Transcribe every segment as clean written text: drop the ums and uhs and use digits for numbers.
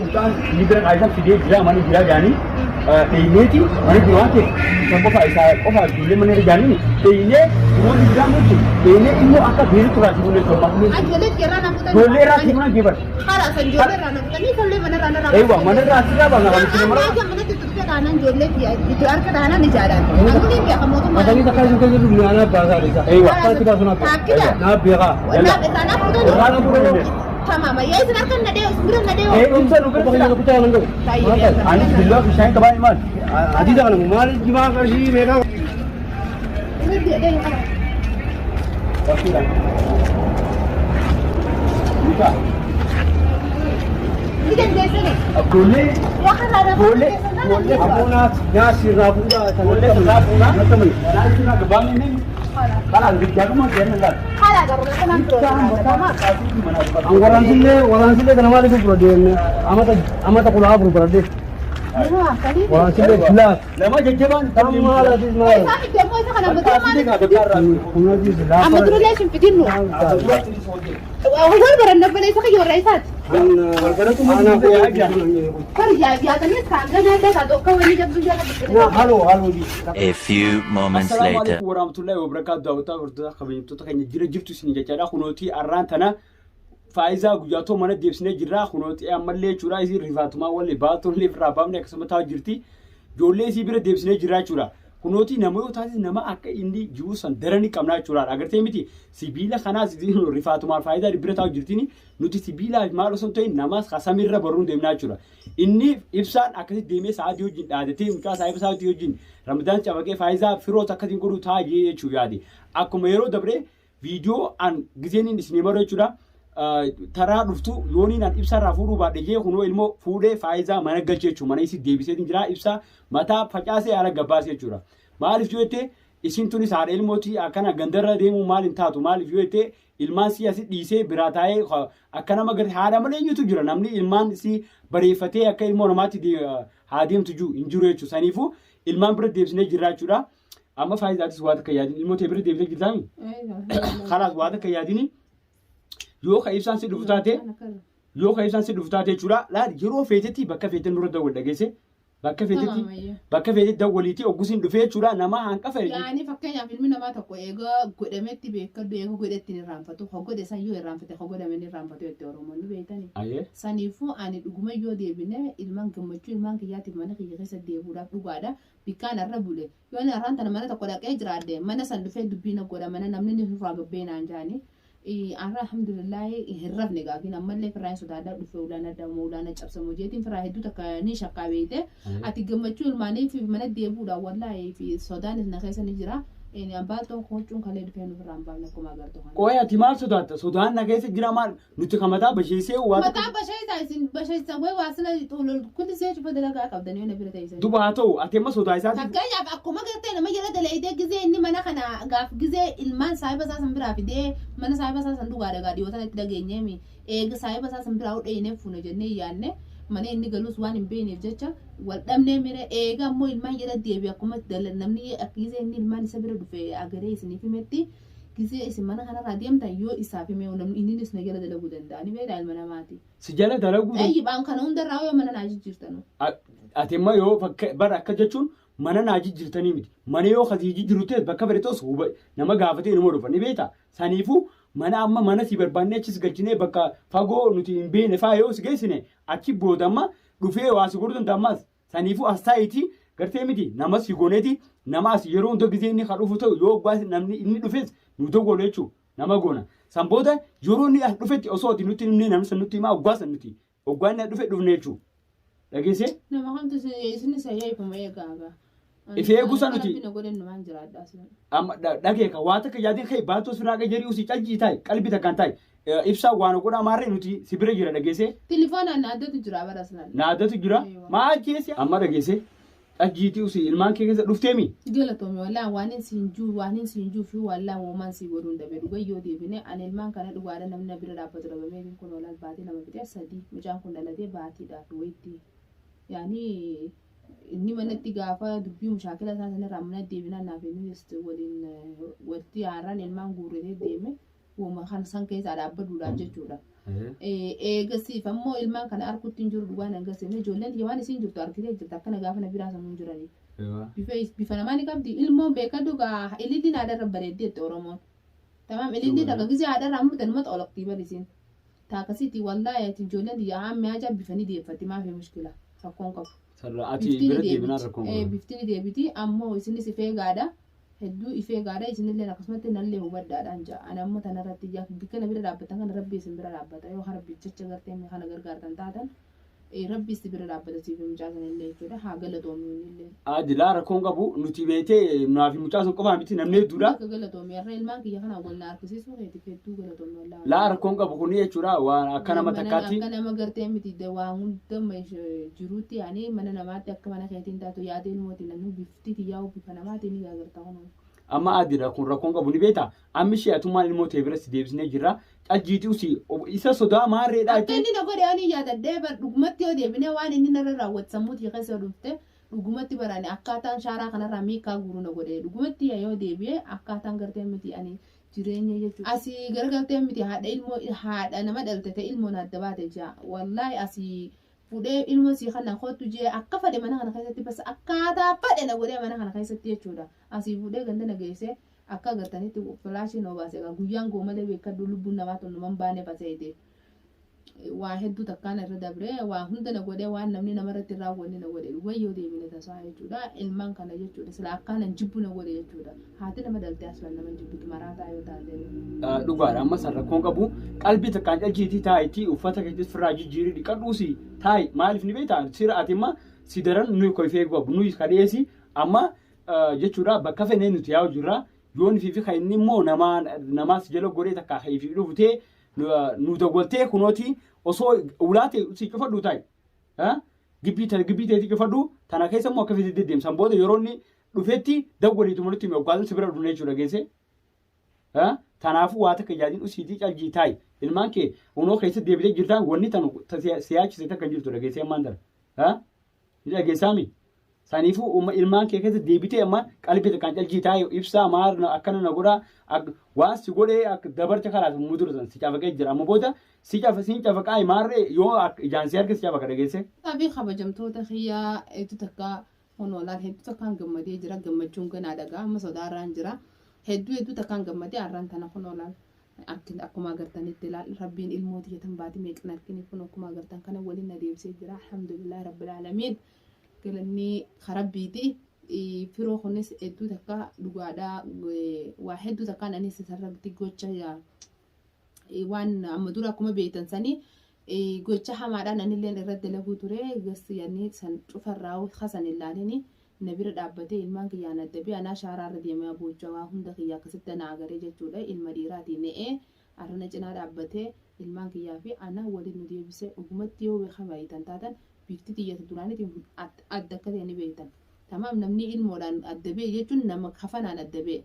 Mucaan inni bira qaayisan fidee jira mana jira jaanii dheeyneeti mana jira waan ta'eef isa qofa isa qofa ijoollee mana irra jaanii dheeynee namoonni biraa nuti dheeynee immoo akka beeru turaa jiru ne somma. Ijoollee irraa na fuutanii. Ijoollee irraa si mana jeebar. Haala san ijoollee irraa na fuutanii ijoollee mana irraa na Eewa mana irraa asirraa baana kan itti nama. Amma manatti itti taanaan ijoollee itti harka taanaan ijaadhaan. Amma ni beeka mootummaa. Matanii takka isin keessa jiru naa baasaa dha. Eewa. Akka itti baasu naa beekaa. Taakkida. Naa beekaa. Naaf irraa na fuutanii. Irraa na fuutanii. Tamaama yaa isin harka na dee'u isin bira na dee'u. Ee ibsa nu Qofa bira. keessa kutaa kan ta'u. Anis billaa bishaan qabaa maal? Hadiisa kana maal jimaa qarshii meeqaa? Mucaa. Ni dandeessine. Ijoollee Yaa karaa na ijoollee ijoollee Abuunaas nyaas irraa fuudhaa. ijoollee irraa fuunaa. Manaa irraa gabaabni ni karaa guddaadhuma jenna laata. Haala garuu kanaan ture. Waraansillee waraansillee kana maaliif fudhadhe amata amata 14 baradhe. Waraansillee filaas. Nama jajjabaan Amma haalatis maal? Isaa fidee immoo isa kana amma maal? Kunuutis Amma durallee isin fidinnu. Wal baranna obboleessa kiyya warra isaati. Kar yaadanii saanganaa illee kan tokko wani jabduu jala Halo halo. A few moments Assalaamu later. alaikum warahmatullahi wabarakatuh. Daawwattoota hordoftoota kabajamtoota keenya jira jirtu isin jechaadha. Kunootii arraan tana faayidaa guyyaa too mana deebisnee jirra. Kunootii ammallee jechuudha isin rifaatumaa walli baatollee irraa baafne akkasuma taa'u jirti. Ijoollee isii bira deebisnee jirra jechuudha. Kunootii nama yoo taasisu nama akka inni jiru san darani qabnaa jechuudha. Agartee miti sibiila kanaas rifaatumaan faayidaa bira taa'u jirtiin nuti sibiilaa maal osoo hin ta'in namaas kasamirra baruun deemnaa jechuudha. Inni ibsaan akkasitti deemee sa'aatii wajjin dhaadatee mucaa saahiba isaatii wajjin Ramadaan cabaqee faayidaa firoota akkasiin godhuu taa'ee jechuu yaade. Akkuma yeroo dabree viidiyoo an gizeen inni isinii maru jechuudha. Taraa dhuftu yooniin an ibsaarraa fuudhuu baadhe jee kunoo ilmoo fuudhee faayidaa mana galchee jechuudha. Mana isii deebiseetiin jira ibsaa mataa facaasee ala gabbaasee jechuudha. Maaliif yoo jette isin tunis haadha ilmootii akkana gandarra deemuu maal hin taatu maaliif yoo jette ilmaan sii asi dhiisee biraa taa'ee akka nama garte haadha malee eenyutu jira namni ilmaan sii bareeffatee akka ilmoo namaatti haa deemtu jiru hin jiru jechuudha. Saniifuu ilmaan bira deebisnee jirra jechuudha. Amma faayidaatis waa takka yaadin ilmoo ta'e bira deebisee jirtaami. Kalaas waa takka yaadini yoo ka ibsaan si dhufu taate yoo ka ibsaan si dhufu taate jechuudha. Laal yeroo feetetti bakka feete nurra dawwal dhageesse bakka feetetti bakka feetetti dawwaliitii oggusiin dhufee jechuudha nama hanqafa. Yaani fakkeenyaaf ilmi namaa tokko eega godhametti beekadhu eega godhetti hin irraanfatu ho godhe san yoo irraanfate ho godhame hin irraanfatu jette Oromoon ni beektani. Saniifuu ani dhuguma yoo deebine ilmaan gammachuu ilmaan kiyyaatiif mana kiyya keessa deebi'uudhaaf dhugaadha. Bikkaan arra bule. Yoo ani arraan tana mana tokko dhaqee jiraadhe mana san dhufee dubbii na godha mana namni ni nurraa gabbee naan jaani. Arra alhamdulillahi hin rafne gaafiin ammallee firraa hin sodaadha dhufee ulaana dhamu ulaana cabsamu jeetiin firraa hedduu takka ni shakkaa beeyte. Ati gammachuu ilmaanii fi mana deebi'uudhaan wallaahi fi sodaanis na keessa ni jira. Abbaan huccuun kalee dhufee nu firraa hin baafne akkuma agartu kana. Qo'ee ati maal sodaatta? Sodaan na keessa jira maal? Nuti kan mataa basheessee waa tokko. Mataa basheessa isin basheessa wayi waa sila xulul kulli see cufa dalagaa qabdan yoo na bira teessan. Duba haa ta'u ati amma sodaa isaati. Fakkeenyaaf akkuma gartee nama jala dalaydee gizee inni mana kana gaaf gizee ilmaan saahiba isaa san biraa fidee mana saahiba isaa san dhugaa dhagaa dhiyoo tanatti dhageenyeemi eega saahiba isaa san biraa udheeyinee fuuna jennee yaanne mana inni galus waan hin beekneef jecha wal dhabnee mire eega ammoo ilmaan jala deebi akkuma namni gizee inni ilmaan isa bira dhufe agaree isiniif himetti gizee isin mana kanarraa deemtan yoo isaaf hime namni inninis na jala dalaguu danda'a ni beektaa ilma namaati. Si jala dalaguu Xayyibaan kana hundarraa yoo mana naa jijjiirtanu. Ati immoo yoo fakka bara akka jechuun mana naa jijjiirtanii miti. Mana yoo kasii jijjiiru ta'e bakka fedhe ta'us nama gaafatee nama dhufa ni beektaa. Saniifuu mana amma mana si barbaannee achis galchinee bakka fagoo nuti hin beekne faa yoo si geessine achi booda amma dhufee waa si godhuu danda'a ammas. Saniifuu as taa'iitii gartee miti nama si gooneeti nama as yeroo hunda gizee inni kan dhufu ta'u yoo oggaas namni inni dhufes nu dogolu jechuudha. Nama goona. San booda yeroo inni as dhufetti osoo ati nutti himnee namni san nutti himaa oggaa san nuti oggaa inni as dhufe dhufne jechuudha. Dhageessee? Nama kamtu isin isa eeguma eegaa. If eeguu san nuti- Rabbi na godhe numaan jiraadha asii. Amma dhagee ka waa takka yaadin kee baatoo siraa qee jedhii usii caljii taa'i qalbii takkaan taa'i. Ibsaa waan godhaa maarree nuti si bira jira dhageessee. Tilifoonaan na addatu jira bara aslan. Na addatu jira. Eewa. Maal keessa amma dhageessee cajiitii usii ilmaan kee keessa dhufteemi. Galatoomi wallaan waan hin siin juu waan hin siin juu fi wallaan womaan sii godhuun dhabe dhuga yoo deebine ani ilmaan kana dhugaadha namni na bira dhaabbatu dhabameetiin kun olaal baatii 2 fixee 3 mucaan kun dhalatee baatiidhaaf wayitti yaani inni manatti gaafa dubbii mushaakila isaa sanirraa mana deebinaan naaf inni waliin walitti haaraan ilmaan guurratee deeme woma kan san keessaa dhaabbaduudhaaf jechuudha. Eegasiif ammoo ilmaan kana arguutti hin jiru dhugaan agarsiifne ijoolleen tiyya waan isiin jirtu argitee jirta akkana gaafa na biraa sammuu hin jiraniif. Bifa bifa namaa ni qabdi ilmoon beekadhu gaa ililliin haadharra bareeddi jette Oromoon. Tamaam ililliin takka gisee haadharraa murte numa xaolaqtii bar isiin. Taa akkasiiti wallaahi ati ijoolleen tiyya hammi haja bifa ni deeffatti maafi mushkila rakkoon qabu. Sarara ati Bifti ni bira deebinaan deebiti. rakkoon Ee qabu. bifti ni deebiti ammoo isinis if eegaadha. Hedduu if eegaadha isinilleen akkasumatti nallee hubadhaadhaan ja'a. Ani ammoo tanarratti yaa bikka na bira dhaabbatan kana rabbi isin bira dhaabbata yoo kana jecha gartee kana gargaartan taatan Rabbi si bira dhaabbata siif mucaa sanillee jechuudha haa galatoomu innillee. Adi laa rakkoon qabu nuti beetee naaf mucaa sun qofaa miti namni hedduudha. Akka galatoomi har'a ilmaan kiyya kanaan wal na harkisiisuu keetiif hedduu galatoomi wallaahi. Laa rakkoon qabu kuni jechuudha waan akka nama takkaatti. Akka nama gartee miti waa hunda jiruutti yaani mana namaatti akka mana keetiin taatu yaada ilmootiin namni bifti tiyyaa'u bifa namaatiin ni gaagarta kunoo. Amma adidha kun rakkoon qabu ni beekta amma ishee atummaan ilmoo tee bira si deebisnee jirra cajjiitii usi isa sodaa maarreedhaa Akka inni na godhe ani yaadadhee bar dhugumatti yoo deebine waan inni narra raawwate sammuu tiyya keessa yoo dhufte dhugumatti barani akkaataan shaaraa kanarraa miikaa guuru na godhe dhugumatti yoo deebi'e akkaataan gartee miti ani jireenya jechuudha. Asii garagaltee miti haadha ilmoo haadha nama dhalte ta'e ilmoon adda baate jaa wallaahi asii fudhee ilmoo sii kana kottu jee akka fedhe mana kana keessatti bas akkaataa fedhe na godhee mana kana keessatti jechuudha. Asii fuudhee ganda na geessee akka agartanitti filaashii na obaase egaa guyyaan goo malee beekadhu lubbuun namaa tun numan baane faseete. Waa hedduu takkaan irra dabree waa hunda na godhee waan namni namarratti hin raawwanne na godhe wayyoo deebine tasaa jechuudha. Ilmaan kana jechuudha sila akkaanan jibbu na godhe jechuudha. Haati nama dhaltee aslan nama jibbitu maraataa yoo taate. Dhugaadha amma san rakkoon qabu qalbii takkaan calchiitii taa'itii uffata keetis firraa jijjiirii dhiqadhuusi taa'i maaliif ni beektaa sira ati amma si daran nuyi koifee qabu nuyi kadheesi amma jechuudha bakka fenee nuti yaa'u jirra yoon fi fi kan inni immoo namaa namaas jala godhee takka kan fi dhufutee nu dawwaltee kunooti osoo ulaate si cufadhu taa'i gibbii tana gibbii teetii cufadhu tana keessa immoo akka fedhe deddeemsan booda yeroo inni dhufetti dawwaliituma nutti hime oggaasan si bira dhufne jechuudha geesse. Tanaafuu waa takka yaadin usiitii caljii taa'i. Ilmaan kee unoo keessa deebitee jirtaan wanni tanu si yaachise takka hin jirtu dhageessee ammaan tana. Ni dhageessaami? Saniifuu ilmaan kee keessa deebitee amma qalbii takkaan caljii taa'i ibsaa maal akkana na godhaa waan si godhee dabarcha kalaas mudura san si cafaqee jira amma booda si cafa siin cafaqaa maarree yoo ijaan si arge si cafaqa dhageessee. Fi kabajamtoota kiyyaa hedduu takka kunoo laal hedduu takkaan gammadee jira gammachuun ganaa dhagaa amma sodaarraan jira hedduu hedduu takkaan gammadee har'aan tana kunoo laal akkuma agartanitti laal rabbiin ilmoo tiyya tan baatii meeqan argine kun akkuma agartan kana waliin na deebisee jira alhamdulillahi rabbil aalamiin galanni karabbiiti firoo kunis hedduu takka dhugaadhaa waa hedduu takkaan anis isarratti gocha waan amma dura akkuma beektan sanii gocha hamaadhaan anilleen irratti dalaguu ture yanni san cufarraa hasan hin laalini na bira dhaabbatee ilmaan kiyyaan adda bee anaa shaaraarra deemee boocha waa hunda kiyya akkasitti na agaree jechuudha ilma dhiiraatiin ne'ee arrana cinaa dhaabbatee ilmaan kiyyaa fi ana waliin nu deebisee dhugumatti yoo beekaa baay'atan taatan bifti tiyyata duraanitiin adda akka ta'e ni beektan. Tamaam namni ilmoodhaan adda bee jechuun nama kafanaan adda bee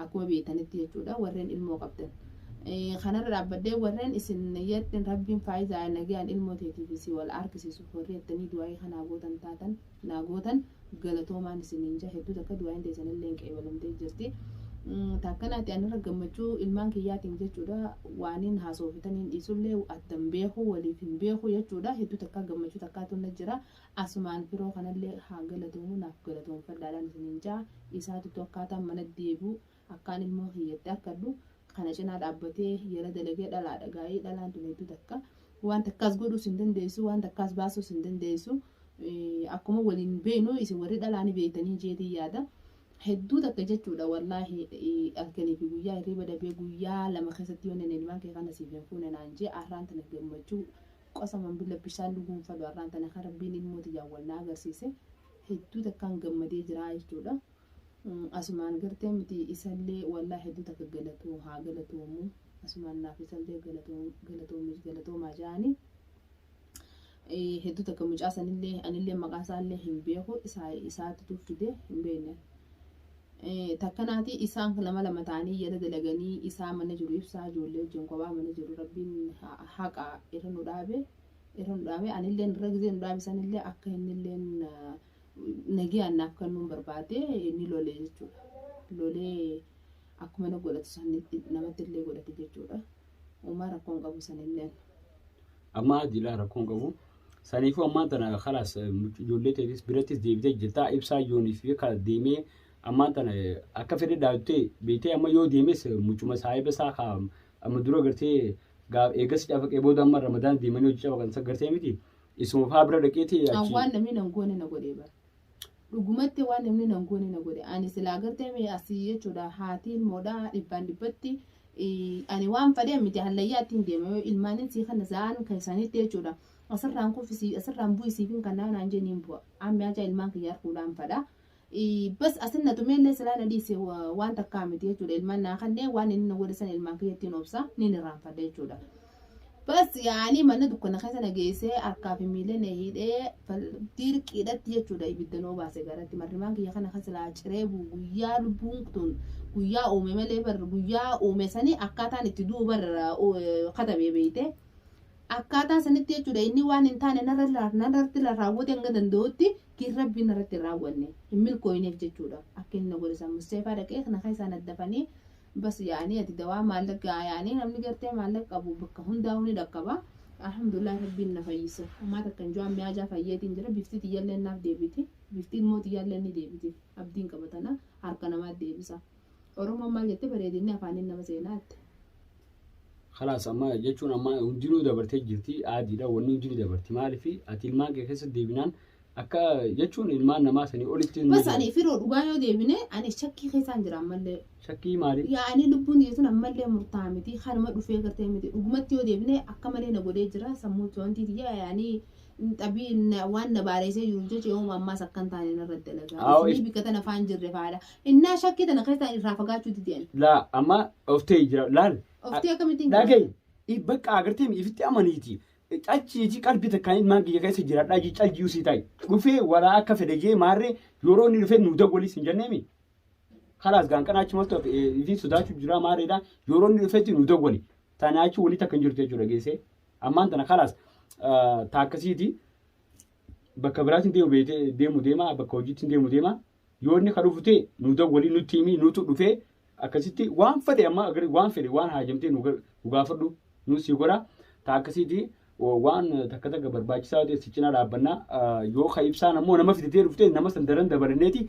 akkuma beektanitti jechuudha warreen ilmoo qabdan. Kanarra dhaabbadhee warreen isin yettin rabbiin faayidaa nagayaan ilmoo teetiif si wal harkisiisu warri jettanii du'aayii kanaa gootan taatan naa gootan galatoomaan isiniin jaa hedduu takka du'aayin teessanillee hin qeebalamtee jirti. Takkanaati anirra gammachuu ilmaan kiyyaatiin jechuudha waaniin haasofitaniin dhiisullee addan beeku waliif hin beeku jechuudha hedduu takka gammachuu takkaatu na jira asumaan firoo kanallee haa galatoomu naaf galatoomfadhaadhaan isiniin jaa isaatu akkaataan mana deebi'u akkaan ilmoo kiyyatti harkadhu kana cinaa dhaabbatee yala dalagee dhalaadha gaa'ee dhalaan tun hedduu takka waan takkaas godhuus hin dandeessu waan takkaas baasuus hin dandeessu akkuma waliin beenu isin warri dhalaani beektanii jeetii yaada. Hedduu takka jechuudha wallaahi halkanii fi guyyaa hirriba dhabee guyyaa lama keessatti yoo nene ilmaan kee kana siif hin fuune naan jee har'aan tana gammachuu qosaman bila bishaan dhuguun fadhu har'aan tana kan rabbiin ilmoo tiyyaan wal na agarsiise hedduu takkaan gammadee jira jechuudha. Asumaan gartee miti isallee wallaahi hedduu takka galatoo haa galatoomu asumaan naaf isallee galatoomaa ja'anii. Hedduu takka mucaa sanillee anillee maqaa isaallee hin beeku isaatu fide hin beekne. Takkanaati isaan lama lama ta'anii yala dalaganii isaa mana jiru ibsaa ijoollee wajjin kophaa mana jiru rabbiin haqa irra nu dhaabe anillee irra gizee nu dhaabe sanillee akka innillee nagayaan naaf kennuun barbaade ni lolee jechuudha. Lolee akkuma na godhatu sanitti namatti illee godhate jechuudha. Uumaa rakkoon qabu sanillee. Amma adiidha rakkoon qabu. Saniifuu ammaan tana kalaas ijoollee ta'etis birattis deebitee jirta. Ibsaa yoonii fi ka deemee ammaan tana akka fedhe dhaabtee beektee amma yoo deemes mucuma saahiba isaa ka amma dura gartee eegas cafaqee booda amma Ramadaan deemanii hojii cafaqan san gartee miti. Isuma faa bira dhaqeeti achi. Waan namni nan goone na godhee bara. Dhugumatti waan namni nan goone na godhe. Ani silaa gartee mee asii jechuudha haati ilmoodha dhibbaan dhibbatti ani waan fadhee miti hallayyaa ittiin deema yoo ilmaanin sii kana za'aan kan isaaniitti jechuudha. Asirraan kuffisii asirraan bu'isiifin kan naan jeniin bu'a. Amma aja ilmaan kiyya arguudhaan fadha. Bas asin na tumeellee silaa na dhiise waan takkaa miti jechuudha. Ilmaan naa kanneen waan inni na godhe san ilmaan kiyya ittiin obsa niin irraanfadha jechuudha. Bas yaanii mana dukkana keessa na geessee harkaa fi miila na hidhee dirqiidhatti jechuudha ibidda noo baase garatti marrimaan kiyya kana kan silaa ciree bu'u guyyaa lubbuun tun guyyaa uume malee bar guyyaa uume sani akkaataan itti du'u bar katabee beeyte. Akkaataa sanitti jechuudha inni waan hin taane narratti raawwate hanga danda'utti kin rabbiin narratti hin raawwanne hin milkooyineef jechuudha. Akka inni na godhe san Musteefaa dhaqee kana keessaa naddafanii bas yaanii ati dawaa maallaqa yaanii namni gartee maallaqa qabu bakka hundaa'uu ni dhaqqaba. Alhamdulillah rabbiin na fayyisa. Ammaa takka hin jiru amma ajaa fayyeetiin jira bifti tiyyallee naaf deebiti. Bifti ilmoo tiyyallee ni deebiti. Abdiin qaba tana harka namaa deebisa. Oromoon maal jette bareedinni afaaniin nama seenaatti. Kalaas amma jechuun amma hundinuu dabartee jirti aadiidha wanni hundinuu dabarti maaliif ati ilmaan kee keessa deebinaan akka jechuun ilmaan namaa sanii olitti. Bas ani firoo dhugaa yoo deebine ani shakkii keessaan jira ammallee. Shakkii maali? Yaa'anii lubbuun jechuun ammallee murtaa'aa miti kanuma dhufee gartee miti dhugumatti yoo deebine akka malee na godhee jira sammuu wanti tiyya yaa'anii xabii waan na baareessee jiru jecha yooma ammaas akka hin taane narra dalagaa. Isinii bikka tana faan jirre faadha. Innaa shakkii tana keessaa irraa fagaachuu dideen. Laa amma of ta'e jira laal. Oftee akkamittiin Dhagahi bakka agartee ifitti amaniiti. Cachiiti qalbii takkaan ilmaan kiyya keessa jiraadhaa jii caljii usii ta'i. Dhufee walaa akka fedhe jee maarree yeroo inni dhufee nu dawwalis hin jenneemi. Kalaas gaanqanaa achi maltu ifi sodaachuu jira maarreedha yeroo inni dhufetti nu dawwali. Tana achi walitti akka hin jirtu jechuudha geessee. Ammaan tana kalaas taakkasiiti bakka biraatiin deemu beekee deemu deema bakka hojiitti deemu deema. Yoo inni ka dhufu ta'e nu dawwali nutti himi nutu dhufee akkasitti waan fedhe amma waan fedhe waan haajamtee nu gaafadhu nu si godha. Taakkasiiti waan takka takka barbaachisaa ta'e si cinaa dhaabbannaa yoo ka ibsaan ammoo nama fidatee dhuftee nama san daran dabalanneeti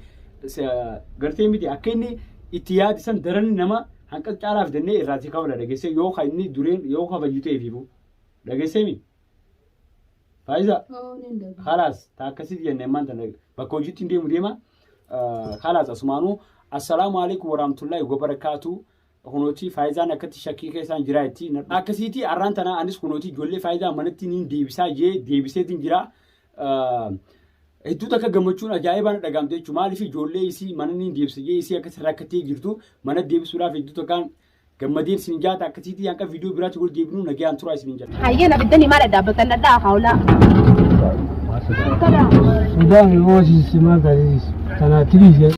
gartee miti akka inni itti yaadi san daran nama hanqa caalaa fidannee irraa si kabala dhageessee yoo ka inni dureen yoo kabaju ta'e fiifu dhageessee mi. Faayisaa. Kalaas taakkasiiti jennee ammaan tana bakka hojiitti hin deemu deema. Kalaas asumaanuu assalaamu alaikum warahmatullahi wabarakaatu. Kunooti faayizaan akkatti shakkii keessaan jira jetti. Akkasiiti har'aan tana anis kunooti ijoollee faayizaa manatti niin deebisaa jee deebiseetiin jira. Hedduu takka gammachuun ajaa'ibaan dhagaamte jechuudha. Maaliif ijoollee isii mana niin deebisa jee isii akkasi rakkattee jirtu mana deebisuudhaaf hedduu takkaan gammadeen isin jaata akkasiiti hanga viidiyoo biraatti wal deebinuu nagayaan turaa isin jala. Hayyee na biddanii maal dhaabbatan dhadhaa haulaa. Sudaan yoo simaal taasisu tanaatti dhiise.